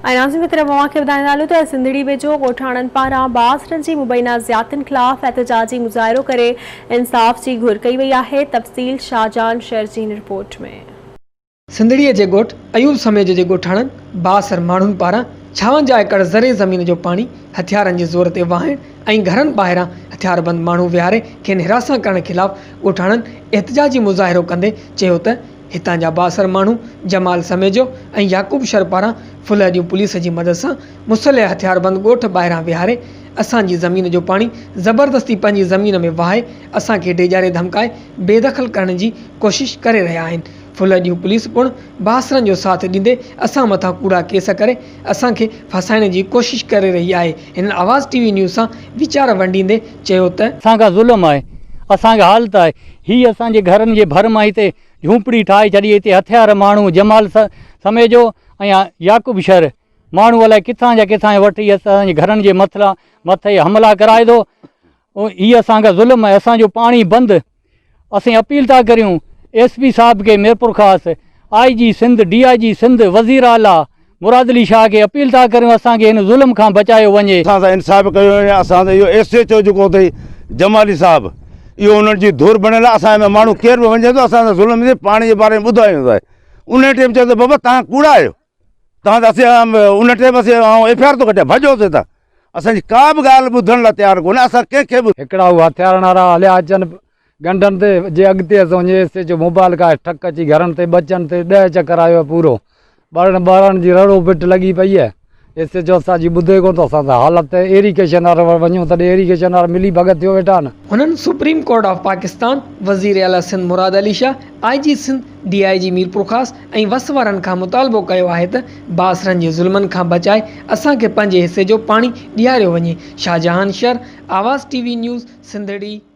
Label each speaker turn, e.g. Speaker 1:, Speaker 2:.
Speaker 1: ۽ ناظرين هتي اوهان کي ٻڌائيندا هلون ته سنڌڙي ويجهو ڳوٺاڻن پاران بااثرن جي مبينا زيادتين خلاف احتجاجي مظاهرو ڪري انصاف جي گهر ڪئي وئي آهي تفصيل شاهجهان شر جي هن رپورٽ ۾.
Speaker 2: سنڌڙيء جي ڳوٺ ايوب سميجو جي ڳوٺاڻن بااثر ماڻهن پاران 56 ايڪڙ زرعي زمين جو پاڻي هٿيارن جي زور تي واهڻ ۽ گهرن ٻاهران هٿياربند ماڻهو ويهاري کين هراسان ڪرڻ خلاف ڳوٺاڻن احتجاجي مظاهرو ڪندي چيو ته هتان جا بااثر ماڻهو جمال سميجو ۽ يعقوب شر پاران ڦلهڏيون پوليس جي مدد سان مسلح هٿياربند ڳوٺ ٻاهران ويهاري اسان جي زمين جو پاڻي زبردستي پنهنجي زمين ۾ وهائي اسان کي ڊيڄاري ڌمڪائي بيدخل ڪرڻ جي ڪوشش ڪري رهيا آهن ڦلهڏيون پوليس پڻ بااثرن جو ساٿ ڏيندي اسان مٿان ڪوڙا ڪيس ڪري اسان کي ڦاسائڻ جي ڪوشش ڪري رهي آهي هنن آواز ٽي وي نيوز سان ويچار ونڊيندي چيو ته.
Speaker 3: اسان کان ظلم آهي اسان کي حالت آهي هي اسان جي گهرن جي ڀر مان هتي جهونپڙي ٺاهي ڇڏي هتي هٿيار ماڻهو جمال سميجو ۽ يعقوب شر ماڻهو الائي ڪٿان جا ڪٿان جا وٺي اسان جي گهرن جي مٿلا مٿي حملا ڪرائي ٿو هي اسان کان ظلم آهي اسان جو پاڻي بند اسين اپيل ٿا ڪريون ايس پي صاحب کي ميرپورخاص آء جي سنڌ ڊي I جي سنڌ وزير اعليٰ مراد علي شاهه کي اپيل ٿا ڪريون اسان کي هن ظلم کان بچايو وڃي.
Speaker 4: اسان سان انصاف ڪيو وڃي اسان سان اهو ايس ايڇ او جيڪو اٿئي جمالي صاحب اهو انهن جي ڌر بڻيل آهي اسان جي ماڻهو ڪير به وڃي ٿو اسان سان ظلم ٿئي پاڻي جي باري ۾ ٻڌايو ويندو آهي ان ٽيم چئي ٿو بابا تهان ڪوڙا آهيو تهان ته اسين ان ٽيم اسين آئون ايف I R ٿو ڪٽيان ڀڄو ٿي تهان اسان جي ڪا به ڳالهه ٻڌڻ لاء تيار ڪونهي اسان ڪنهن کي به.
Speaker 5: هڪڙا هو هٿيارن وارا هليا اچن ڳنڍن تي جي اڳتي اسان وڃي ايس ايڇ او موبائل کان ٺڪ اچي گهرن تي ٻچن تي ڏهه چڪر آيو آهي پورو ٻارڙن ٻارڙن جي رڙو پٽ لڳي پئي آهي ايس ايڇ او اسان جي ٻڌي ڪونه ٿو اسان سان حالت ايريگيشن وارن وٽ وڃون تڏهن ايريگيشن وارا ملي ڀڳت ٿيو ويٺا آهن.
Speaker 2: هنن سپريم ڪورٽ آف پاڪستان، وزير اعليٰ سنڌ مراد علي شاهه، آء جي سنڌ، ڊي I جي ميرپورخاص ۽ وس وارن کان مطالبو ڪيو آهي ته بااثرن جي ظلمن کان بچائي اسان کي پنهنجي حصي جو پاڻي ڏياريو وڃي، شاهجهان شر، آواز ٽي وي نيوز، سنڌڙي.